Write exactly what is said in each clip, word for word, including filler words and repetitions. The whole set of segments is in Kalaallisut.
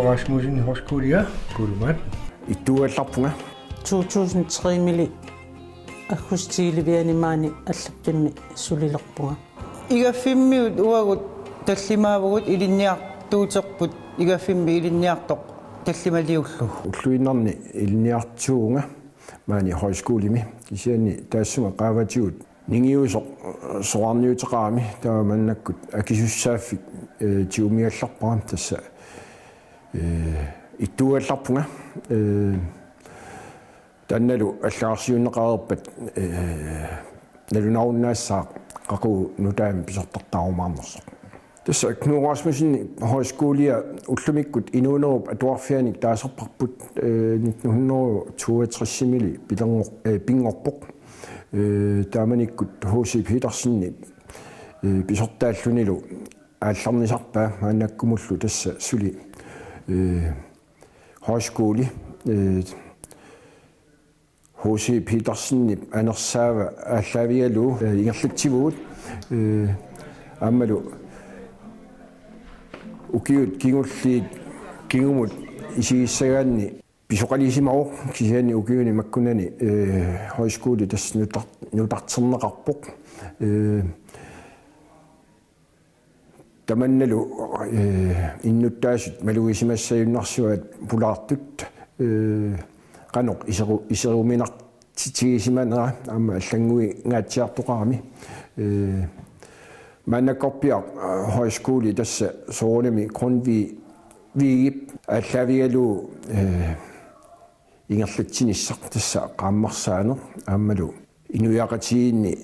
Rasmussen Højskolia, Kulumat. Ittuugallarpunga. To tusind tre-mili aggustip elleve-ani maani allaffimmi sulilerpunga. Igaffimmiut uagut tallimaavugut, ilinniartuuterput igaffimmi ilinniartoq tallimaliullugu. Ulluinnarni ilinniartuuvunga maani højskolimi, kisianni taassuma qaavatigut ningiusoq soraarniuteqarami, taava maannakkut akisussaaffik, eh, tigumigallarpara, tassa, eh, ittuugallarpunga, eh, taannalu allagarsiuunneqareerpat, eh, nalunarunnaassaaq qaqugu nutaamik pisortartaarumaarnersoq. Tassa Knud Rasmussen Højskolia ullumikkut inuunerup atuarfianik taasarparput, eh, nitten hundrede toogtres-imili pilerngor-, eh, pinngorpoq. Eh, taamanikkut H C Petersenip, eh, pisortaallunilu aallarnisarpaa, maannakkumullu tassa suli, eh, højskole, eh, H C Petersenip anersaava aallaavigalugu, eh, ingerlatsivugut, eh, aammalu ukiut kingulliit kingumut isigissagaanni pisoqalisimavoq, kisianni ukiuni makkunani, eh, højskole tassa nutar-, nutarterneqarpoq. Eh, Tamannalu, eh, innuttaasut malugisimassagunarsivaat pulaartut, eh, qanoq iseru-, iseruminartitigisimanera aamma allannguingaatsiartoqarami. Eh, maannakkorpiaq, eh, højskole tassa soorunami Grundtvig-, Vigip aallaavigalugu, eh, ingerlatsinissaq tassa qaammarsaaneq aammalu inuiaqatigiinni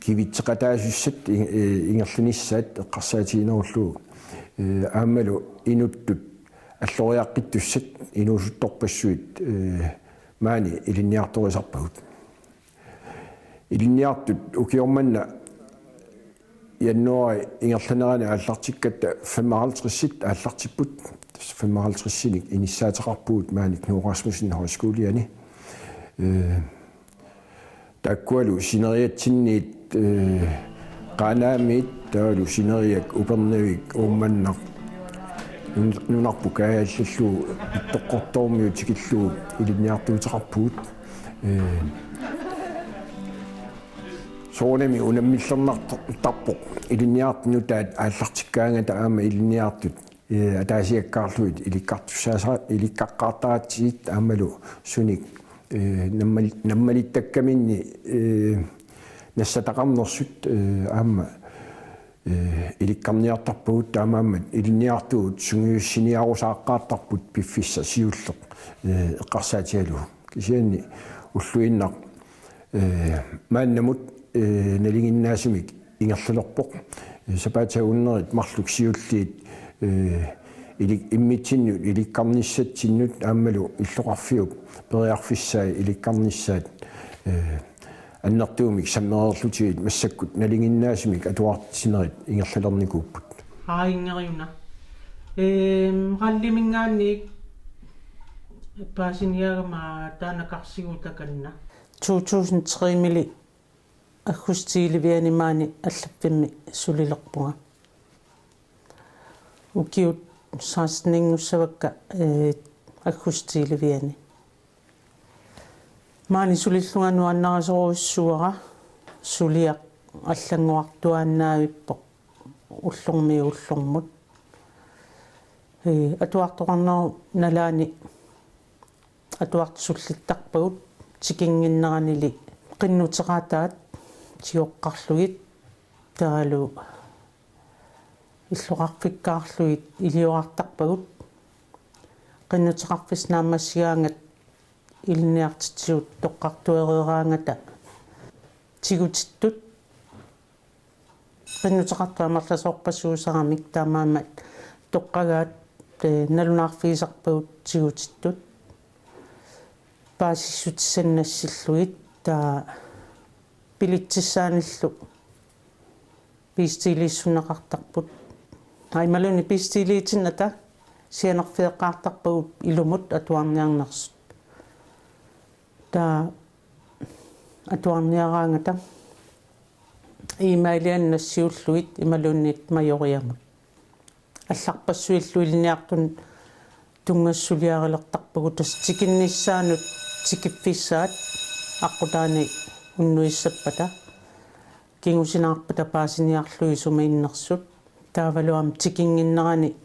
kivitseqataasussat i-, i-, ingerlanissaat eqqarsaatiginerullugu, eh, aammalu inuttut alloriaqqittussat inuusuttorpassuit, eh, maani ilinniartorisarpagut. Ilinniartut ukioq manna januaari ingerlanerani aallartikkatta femoghalvtredsit aallartipput. Tassa femoghalvtredsinik inissaateqarpugut maani Knud Rasmussen Højskoliani. Eh, taakkualu sineriatsinniit, eh, Qaanaamiit, taavalu sineriak Upernavik, Uummannaq, nun-, nunarput kaajallallugu Ittoqqortoormiut tikillugu ilinniartuuteqarpugut. Eh, Soorunami unammillernartarpoq ilinniartut nutaat aallartikkaangata aamma ilinniartut, eh, ataasiakkaarlugit ilikkartussaasa-, ilikkaqqaartaratsigit aammalu sunik, eh, nammal-, nammalittakkaminni, eh, nassataqarnersut, eh, aamma, eh, ilikkarniartarpagut, taamaammat ilinniartuut sungiussiniarusaaqqaartarput piffissaq siulleq, eh, eqqarsaatigalugu. Kisianni ulluinnaq, eh, maannamut, eh, nalinginnaasumik ingerlalerpoq. Eh, sapaatip akunnerit marluk siulliit, eh, ilik-, immitsinnut ilikkarnissatsinnut aammalu illoqarfiup periarfissaa ilikkarnissaat, eh, annertuumik sammereerlutigit massakkut nalinginnaasumik atuartitsinerit ingerlalernikuupput. Aa, inngeriuna. Ehm, rallyminngaanniit paasiniagama taanna karsigu takanna. To tusind tre-mili aggustip elleve-ani maani allaffimmi sulilerpunga. Ukiut seksten-inngussavakka, eh, aggustip elleve-ani. Maani sulillunga nuannarisorujussuuara, suliaq allanngorartuaannaavippoq ullormiit ullormut. Eh, atuartoqarnerup nalaani atuartut sullittarpagut, tikinnginneranili qinnuteqataat tigoqqarlugit, taavalu illoqarfikkaarlugit iliorartarpagut. Qinnuteqarfissat naammassigaangat ilinniartitsisut toqqartuereeraangata tigutittut. Qinnuteqartut amerlasoorpassuusaramik, taamaammat toqqagaat, eh, nalunaarfigisarpagut tigutittut. Paasissutissanik nassillugit, taava bilitsissaanillu bestiliissunneqartarput. Aa, imaluunniit bestiliitinnata sianerfeeqqaartarpagut ilumut atuarniarnersut. Taava atuarniaraangata e-mailianut nassiullugit imaluunniit Majoriamut. Allarpassuillu ilinniartunut Tunngasut suliarilertarpagut tassa tikinnissaannut tikiffissaat aqqutaani unnuissappata kingusinaarpata paasiniarlugit isumaginnersut. Taavalu aamma tikinnginnerani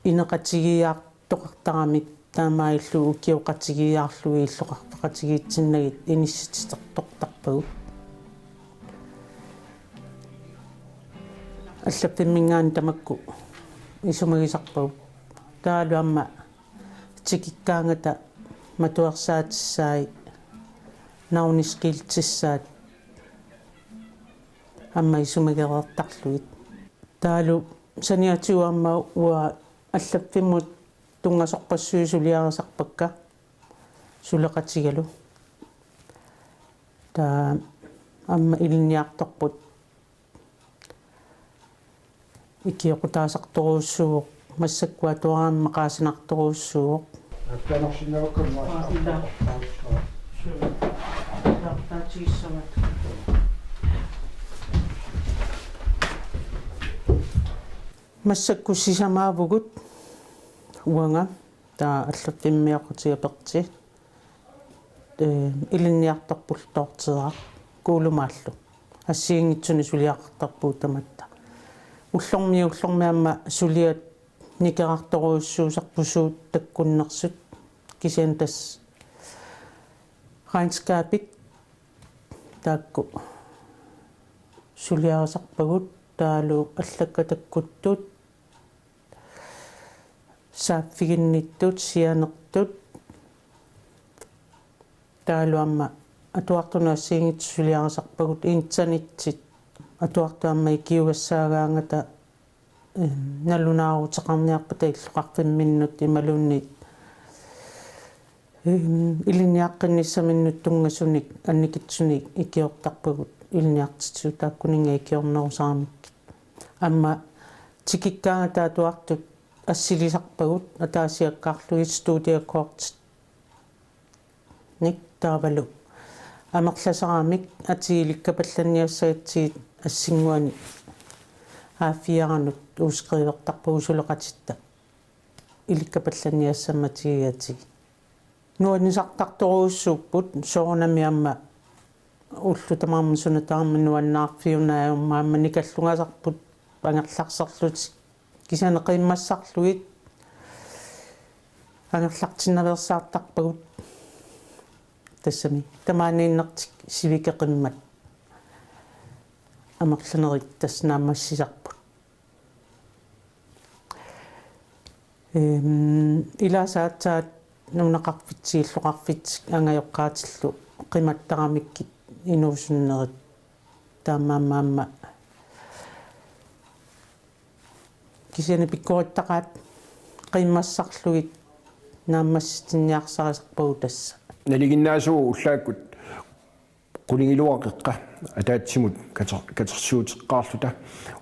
ineqatigiiaartoqartaramik taamaalillutik ukioqatigiiaarlugit illoqarfeqatigiitsinnagit inissititertortarpagut. Allaffimminngaanniit tamakku isumagisarpagut. Taavalu aamma tikikkaangata matuersaatissai navneskiltissaat aamma isumagereertarlugit. Taavalu saniatigut aamma uanga allaffimmut tunngasorpassuit suliarisarpakka suleqatigalu. Taava aamma ilinniartorput ikioqutaasartorujussuuvoq, massakkut atuarami maqaasinartorujussuuvoq. Massakkut sisamaavugut uanga, taava allaffimmeeqqutiga Perti, ee, ilinniartorpullu Toorteeraq Kuulumaallu. Assigiinngitsunik suliaqartarpugut tamatta. Ullormiit ullormut aamma suliat nikerartorujussuusarput suut takkunnersut. Kisianni tassa regnskabit taakku suliarisarpagut, taavalu allakkat takkuttut, saaffiginnittut, sianertut. Taavalu aamma atuartunut assigiinngitsut suliarisarpagut, internetsit atuartut aamma ikiugassaagaangata, ee, nalunaaruteqarniarpata illoqarfimminnut imaluunniit, ee, ilinniaqqinnissaminnut tunngasunik annikitsunik ikiortarpagut ilinniartitsigut, taakkuninnga ikiornerusaramikkit. Aamma tikikkaangata atuartut assilisarpagut ataasiakkaarlugit studiekortit nik, taavalu amerlasaramik atii ilikkapallanniassagatsigit assinnguani A fire-nut udskrivertarpagut suleqatitta ilikkapallanniassammatigigatsigu. Nuannisartartorujussuupput soorunami aamma ullut tamarmik suna tamarmi nuannaarfiuneq ajormat, aamma nikallungasarput angerlarserlutik. Kisianni qimmassarlugit angerlartinnaveersaartarpagut. Tassami tamaaniinnertik sivikeqimmat amerlanerit tassa naammassisarput. Ehm, ilaasa aatsaat nunaqarfitsik illoqarfitsik angajoqqaatillu qimattaramikkit inuusunnerit, taamaammat aamma kisianni pikkorittaqaat qimmassarlugit naammassitinniarsarisarpagut tassa. Nalinginnaasuuvoq ullaakkut qulingiluat qeqqa ataatsimut kater-, katersuuteqqaarluta,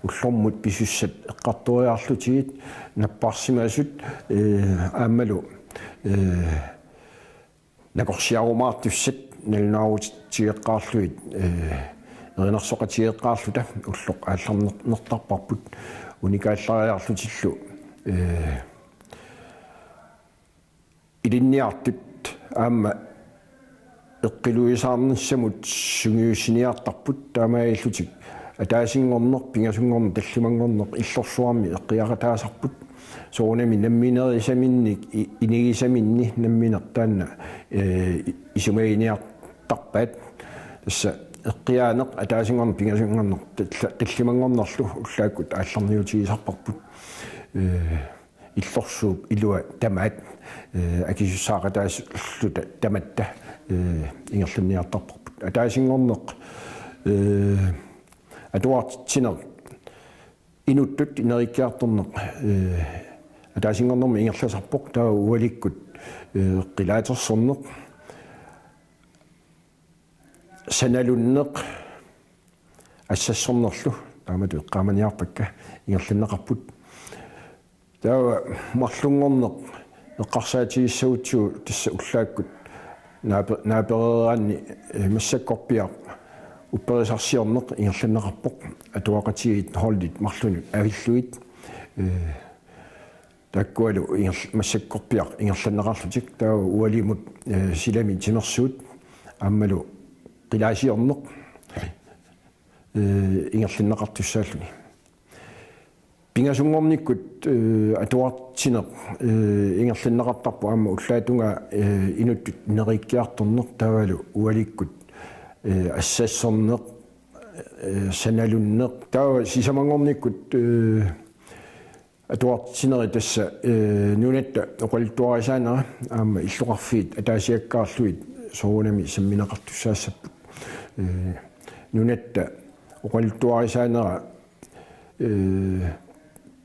ullormut pisussat eqqartoriarlutigit napparsimasut, ee, aammalu, ee, nakorsiarumaartussat nalunaarutigeqqaarlugit, ee, erinarsoqatigeqqaarluta ulloq aallarner-, nertarparput, unikaallariarlutillu, ee, ilinniartut aamma eqqiluisaarnissamut sungiussiniartarput, taamaalillutik ataasinngorneq, pingasunngorneq, tallimanngorneq illorsuarmi eqqiaqataasarput. Soorunami namminerisaminnik i-, inigisaminni nammineq taanna, ee, isumaginiartarpaat. Tassa eqqiaaneq, ataasinngorneq, pingasunngorneq, talla-, tallimanngornerlu ullaakkut aallarniutigisarparput. Ee, illorsuup ilua tamaat, ee, akisussaaqataasut tamatta, ee, ingerlanniartarparput. Ataasinngorneq, ee, atuartitsineq, inuttut ineriartorneq, ee, ataasinngornermi ingerlasarpoq, taava ualikkut, ee, qilaatersorneq, sanalunneq, assassornerlu taamatut eqqaamaniarpakka ingerlanneqarput. Taava marlunngorneq eqqarsaatigissagutsigu tassa ullaakkut naape-, naapereeraanni, ee, massakkorpiaq upperisarsiorneq ingerlanneqarpoq, atuaqatigiit holdit marlunut avillugit, ee, Taakkualu ingerl-, massakkorpiaq ingerlanneqarlutik, taava ualimut, eh, silami timersuut aammalu qilaasiorneq, eh, ingerlanneqartussaalluni. Pingasunngornikkut, eh, atuartitsineq, eh, ingerlanneqartarpoq aamma ullaap tungaa, eh, inuttut neriikkiartorneq taavalu ualikkut, eh, assassorneq, eh, sanalunneq. Taava sisamanngornikkut, eh, atuartitsinerit tassa, eh, nunatta oqaluttuarisaanera aamma illoqarfiit ataasiakkaarlugit soorunami sammineqartussaassapput. Eh, nunatta oqaluttuarisaanera, eh,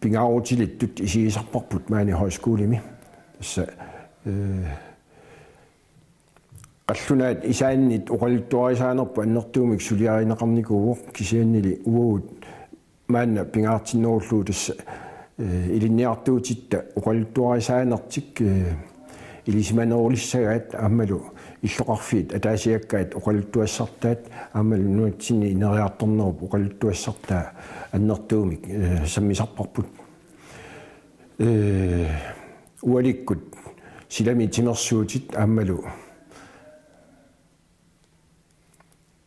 pingaarutilittut isigisarparput maani højskolimi. Tassa, eh, qallunaat isaannit oqaluttuarisaanerput annertuumik suliarineqarnikuuvoq, kisiannili uagut maanna pingaartinnerullugu tassa, eh, ilinniartuutitta oqaluttuarisaanertik, eh, ilisimanerulissagaat aammalu illoqarfiit ataasiakkaat oqaluttuassartaat aammalu nunatsinni ineriartornerup oqaluttuassartaa annertuumik, eh, sammisarparput. Eh, ualikkut silami timersuutit aammalu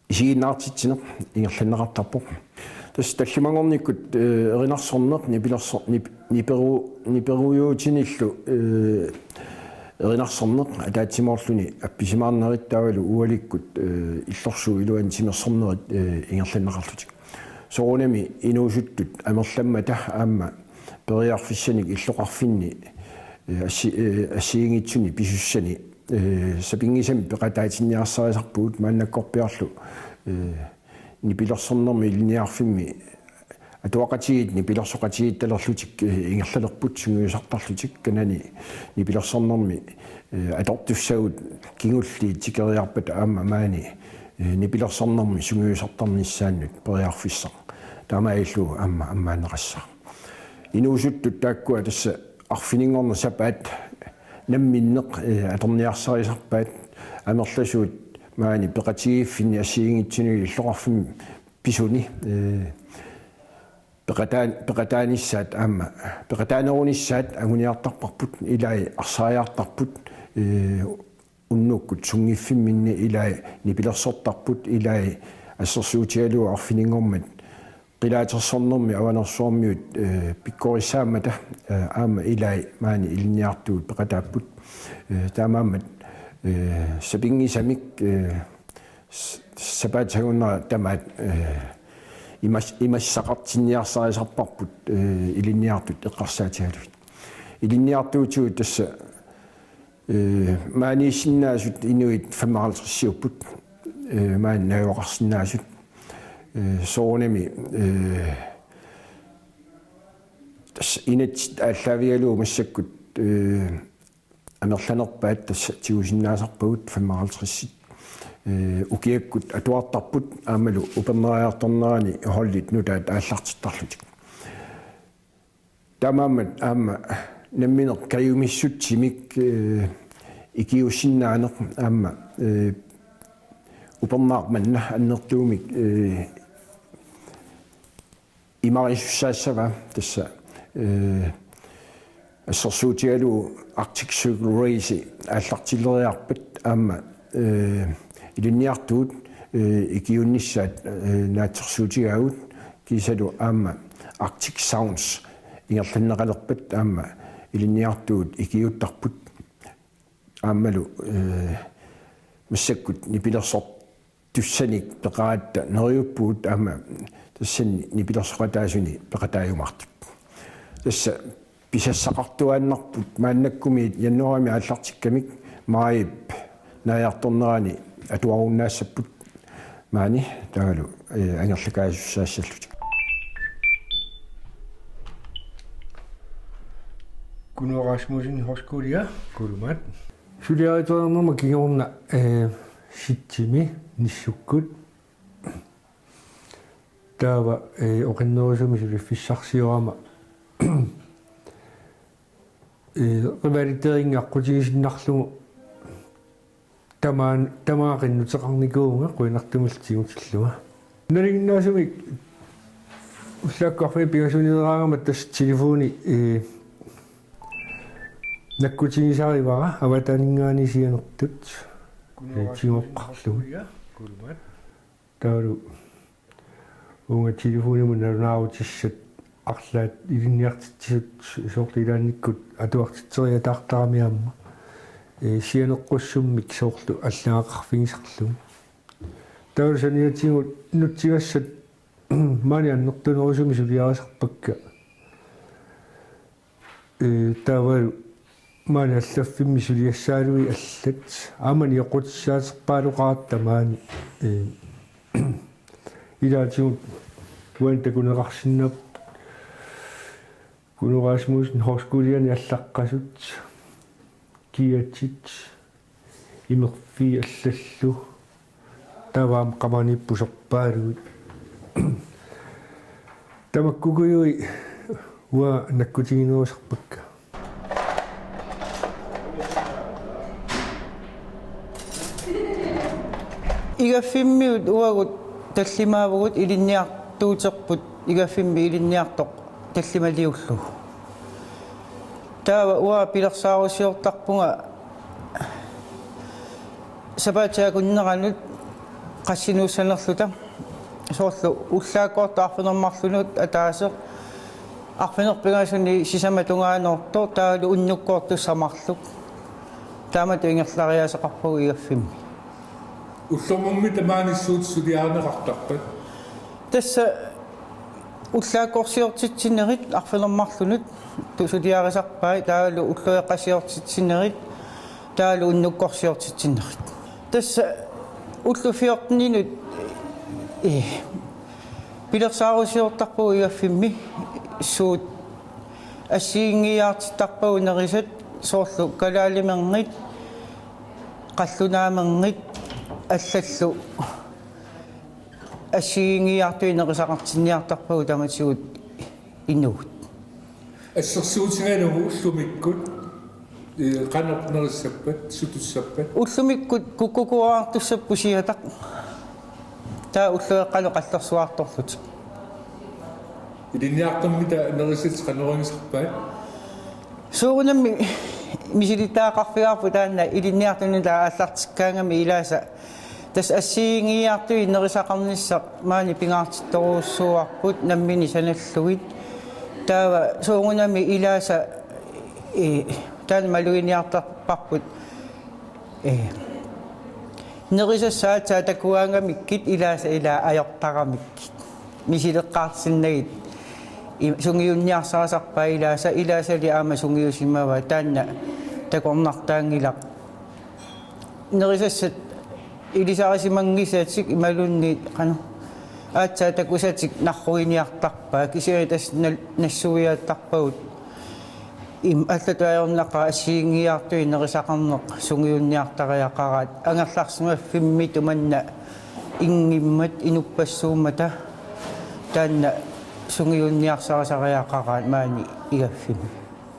isiginnaartitsineq ingerlanneqartarpoq. Tassa tallimanngornikkut, eh, erinarsorneq, nipilerso-, nip-, niperu-, niperujuutinillu, eh, erinarsorneq ataatsimoorluni appisimaarnerit taavalu ualikkut, eh, illorsuup iluani timersornerit, eh, ingerlanneqarlutik. Soorunami inuusuttut amerlammata aamma periarfissanik illoqarfinni, eh, assi-, eh, assigiinngitsuni pisussani, eh, sapinngisamik peqataatinniarsarisarpugut maannakkorpiarlu, eh, nipilersornermi ilinniarfimmi atuaqatigiit nipilersoqatigiittalerlutik, eh, ingerlalerput sungiusartarlutik kanani nipilersornermi, eh, atortussagut kingulliit tikeriarpata aamma maani, eh, nipilersornermi sungiusartarnissaannut periarfissaq. Taamaalillugu aamma ammaanneqassaaq. Inuusuttut taakkua tassa arfininngorneq sapaat namminneq, eh, atorniarsarisarpaat amerlasuut maani peqatigiiffinni assigiinngitsunik illoqarfimmi pisuni, eh, peqataan-, peqataanissaat aamma peqataanerunissaat anguniartarparput, ilai arsariartarput, eh, unnukkut sunngiffimminni ilai nipilersortarput, ilai assersuutigalugu arfininngormat qilaatersornermi avanersuarmiut, eh, pikkorissaammata, eh, aamma ilai maani ilinniartuut peqataapput. Eh, taamaammat, eh, sapinngisamik, eh, s-, sapaatip-akunnera tamaat, eh, imas-, imassaqartinniarsarisarparput, eh, ilinniartut eqqarsaatigalugit. Ilinniartuutigut tassa, eh, maaniissinnaasut inuit femoghalvtredsiupput, eh, maani najugaqarsinnaasut, eh, soorunami, eh, tassa inatsit aallaavigalugu massakkut, eh, amerlanerpaat tassa tigusinnaasarpagut femoghalvtredsit. Eh, ukiakkut atuartarput aammalu upernariartornerani holdit nutaat aallartittarlutik. Taamaammat aamma nammineq kajumissutsimik, eh, ikiuussinnaaneq aamma, eh, upernaaq manna annertuumik, eh, imarisussaassavat tassa, eh, assersuutigalugu Arctic Circle Race aallartileriarpat aamma, eh, ilinniartuut, eh, ikiuunnissaat, eh, naatsorsuutigaagut kiisalu aamma Arctic Sounds ingerlanneqalerpat aamma ilinniartuut ikiuuttarput aammalu, eh, massakkut nipilersortussanik peqaratta neriuppugut aamma tassani nipilersoqataasuni peqataajumaartut. Tassa pisassaqartuaannarput maannakkumiit januaarimi aallartikkamik maajip naajartornerani atuarunnaassapput maani taavalu, eh, angerlakaasussaassallutik. Kuno Rasmussen, Højskole, ja. Kuulumaat. Suliarituaannarma kingorna, eh, sitsimi nissukkut. Taava, eh, oqinnerusumik suliffissarsiorama, eh, revalideringip aqqutigisinnaarlugu tamaan-, tamaat qinnuteqarnikuuvunga qujanartumillu tigutillunga. Nalinginnaasumik ullaakkut arfineq-pingasunileraangama tassa telefoni, eh, Nakkutigisarivara avataaninngaanniit sianertut. Kunugaasimuseq tigoqqarlugu. Kuulmaat. Taavalu uunga telefonimut nalunaarutissat arlaat ilinniartitsisut soorlu ilaannikkut atuartitseriataartarami aamma. Ee, sianeqqussummik soorlu allagaqarfigisarlugu. Taavalu saniatigut nutsigassat maani annertunerusumik suliarisarpakka. Ee, taavalu maani allaffimmi suliassaalui allat. Aamma nioqqutissaaterpaaluqaratta maani, ee, ilaatigut uani takuneqarsinnaapput Kuno Rasmussen Højskoliani allaqqasut, kiatit, imerfii allallu. Taava aamma qamaniippuserpaalui. Tamakkukujui uanga nakkutiginerusarpakka. Igaffimmiut uagut tallimaavugut ilinniartuuterput, igaffimmi ilinniartoq tallimaliullugu. Taava uanga pilersaarusiortarpunga sapaatip akunneranut qassinuussanerluta, soorlu ullaakkoortoq arfineq-marlunut ataaseq, arfineq-pingasuni sisamat tungaanoortoq, taavalu unnukkoortussat marluk. Taamatut ingerlariaaseqarpagut igaffimmi. Ullormummi tamaani suut suliarineqartarpat? Tassa ullaakkorsiortitsinerit arfineq-marlunut tu-, suliarisarpai, taavalu ulloqeqqasiortitsinerit, taavalu unnukkorsiortitsinerit. Tassa ullut fjorteninut, ee, pilersaarusiortarpugut igaffimmi suut assigiinngiiaartittarpagut nerisat, soorlu kalaalimerngit, qallunaamerngit allallu assigiinngiiaartui nerisaqartinniartarpagut tamatigut inugut. Assersuutigalugu ullumikkut, ee, qanoq nerissappat, sutussappat? Ullumikkut kukkukuuartussapput siataq. Taava ulloqeqqanut qallersuartorlutik. Ilinniartummita nerisat qanoq iliortarpaat? Soorunami misilittagaqarfigaarput taanna ilinniartunut aallartikkaangami, ilaasa tassa assigiinngiiaartui nerisaqarnissaq maani pingaartittorujussuuarput nammineq sanallugit. Taava soorunami ilaasa, ee, taanna maluginiartarparput, ee, nerisassat aatsaat takugaangamikkit ilaasa ilaa ajortaramikkit. Misileqqaartinnagit i-, sungiunniarsarisarpaat ilaasa, ilaasali aamma sungiusimavaat, taanna takornartaanngilaq. Nerisassat ilisarisimanngisatik imaluunniit qanoq aatsaat takusatik narruginiartarpaat, kisianni tassa nal-, nassuiaattarpagut. Im-, allatut ajornaqaaq assigiinngiiaartui nerisaqarneq sungiunniartariaqaraat, angerlarsimaffimmi tumanna inngimmat inuppassuummata taanna sungiunniarsarisariaqaraat maani igaffimmi.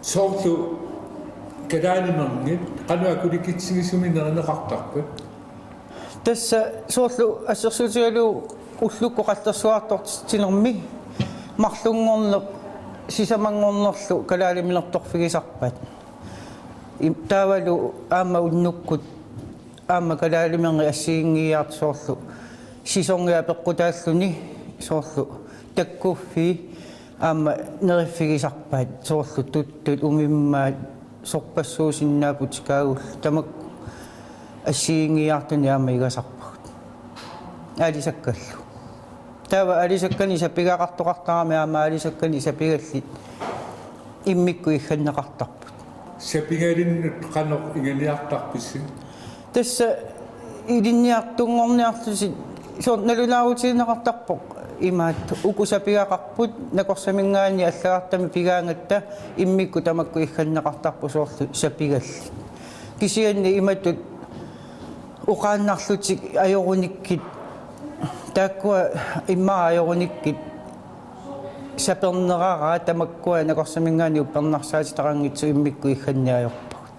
Soorlu kalaalimerngit qanoq akulikitsigisumik nerineqartarpat? Tassa soorlu assersuutigalugu ullukkut qallersuartortitsinermi marlunngorneq sisamanngornerlu kalaaliminertorfigisarpaat. Im-, taavalu aamma unnukkut aamma kalaalimerngit assigiinngiiaartut soorlu sæsoni apeqqutaalluni soorlu takkuffii aamma neriffigisarpaat, soorlu tuttut, umimmaat, sorpassuusinnaapput, tikaagullu, tamakku assigiinngiiaartunik aamma igasarpagut. Aalisakkallu. Taava aalisakkanik sapigaqartoqartarami aamma aalisakkanik sapigallit immikkut igganneqartarput. Sapigalinnut qanoq ingerlaartarpisi? Tassa ilinniartunngorniarlusi soorlu nalunaarutigineqartarpoq imaattoq, uku sapigaqarput, nakorsaminngaanniit allagartamik pigaangatta immikkut tamakku igganneqartarput soorlu sapigallit. Kisianni imatut oqaannarlutik ajorunikkit, taakkua immaqa ajorunikkit saperneraat, tamakkua nakorsaminngaanniit uppernarsaatitaqanngitsut immikkut igganneq ajorpagut.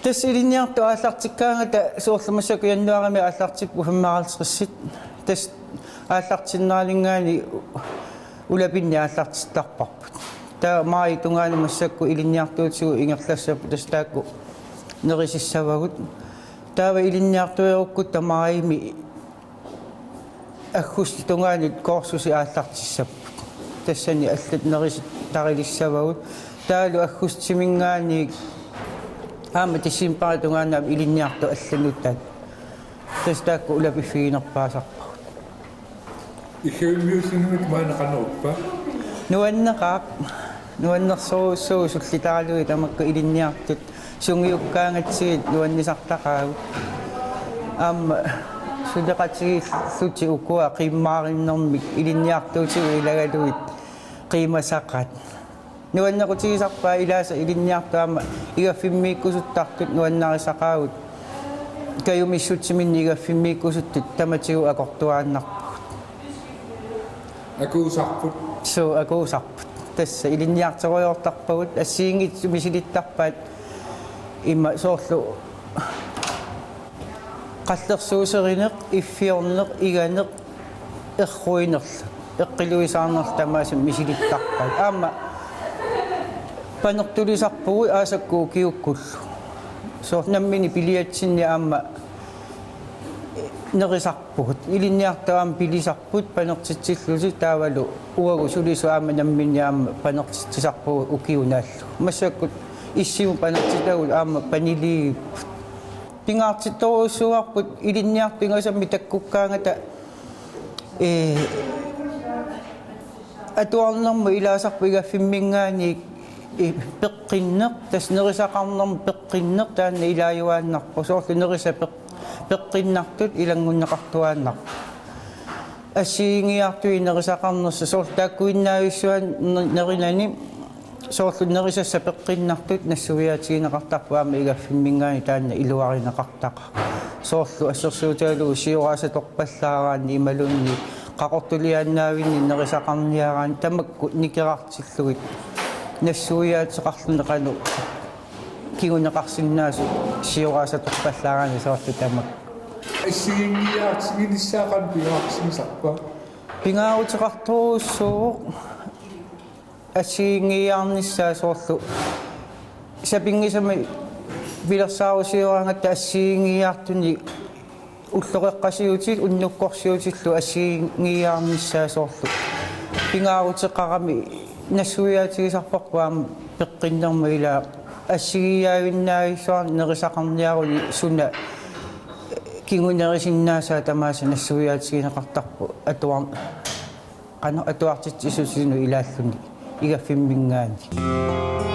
Tassa ilinniartut aallartikkaangata soorlu massakkut januaarimi aallartipput femoghalvtredsit. Tassa aallartinneraninngaanniit ulapinneq aallartittarparput. Taava maajip tungaanut massakkut ilinniartuutigut ingerlassapput, tassa taakku nerisissavagut. Taava ilinniartuerukkutta maajimi aggustip tungaanut kursusi aallartissapput. Tassani allat nerisattarilissavagut. Taavalu aggustimiingaanniit aamma decembarip tungaanut aamma ilinniartut allanut taanna. Tassa taakku ulapiffiginerpaasarpagut. Ikkavimmiullunimit maanna qanoq ippa? Nuanneqaaq. Nuannersorujussuuvoq, sullitaralugit tamakku ilinniartut sungiukkaangatsigit nuannisartaqaagut. Aamma suleqatigiillutik ukua qiimmaarinnermik ilinniartuutigut ilagalugit qiimasaqaat. Nuannequtigisarpaat ilaasa ilinniartut aamma igaffimmiikkusuttartut nuannarisaqaagut. Kajumissutsiminnik igaffimmiikkusuttut tamatigut akortuaannarpagut. Akuusarput. Suu, akuusarput. Tassa ilinniartorujoortarpagut, assigiinngitsut misilittarpaat, ima soorlu qallersuuserineq, iffiorneq, iganeq, erruinerlu, eqqiluisaarnerlu tamaasa misilittarpaat. Aamma panertulisarpugut aasakkut ukiukkullu. Soorlu nammineq piliatsinni aamma nerisarpugut. Ilinniartut aamma pilisarput panertitsillutik, taavalu uagut sulisut aamma nammineq aamma panertitsisarpugut ukiunaallu. Massakkut issimut panertitagut aamma paniliigipput. Pingaartittorujussuuarput ilinniartut ingasammik takkukkaangata, ee, atuarnermut ilaasarput igaffimmiingaanniit, ee, peqqinneq, tassa nerisaqarnermut peqqinneq taanna ilaajuaannarpoq, soorlu nerisat peq-, peqqinnartut ilanngunneqartuaannarput. Assigiinngiiartut nerisaqarnersut soorlu taakkuinnavissuaq ne-, nerinani, soorlu nerisassat peqqinnartut nassuiaatigineqartarput aamma igaffimmiingaanniit taanna iluarineqartaqaaq. Soorlu assersuutigalugu siorasatorpallaaraanni imaluunniit qaqortuliaannaavinni nerisaqarniaraanni tamakku nikerartillugit nassuiaateqarluni qanoq kinguneqarsinnaasut siorasatorpallaaraanni soorlu tamakku. Assigiinngiiaartiginissaa qanoq pingaartigisarpa? Pingaaruteqartorujussuuvoq assigiinngiiaarnissaa, soorlu sapinngisamik pilersaarusioraangatta assigiinngiiaartunik ulloqeqqasiutit unnukkorsiutillu assigiinngiiaarnissaa, soorlu pingaaruteqarami nassuiaatigisarparput aamma peqqinnermut ilaa assigiiaajunnaavissuarnik nerisaqarniaruni suna kingunerisinnaasai tamaasa nassuiaatigineqartarpoq atuar-, qanoq atuartitsisutinut ilaalluni igaffimmiingaanniit.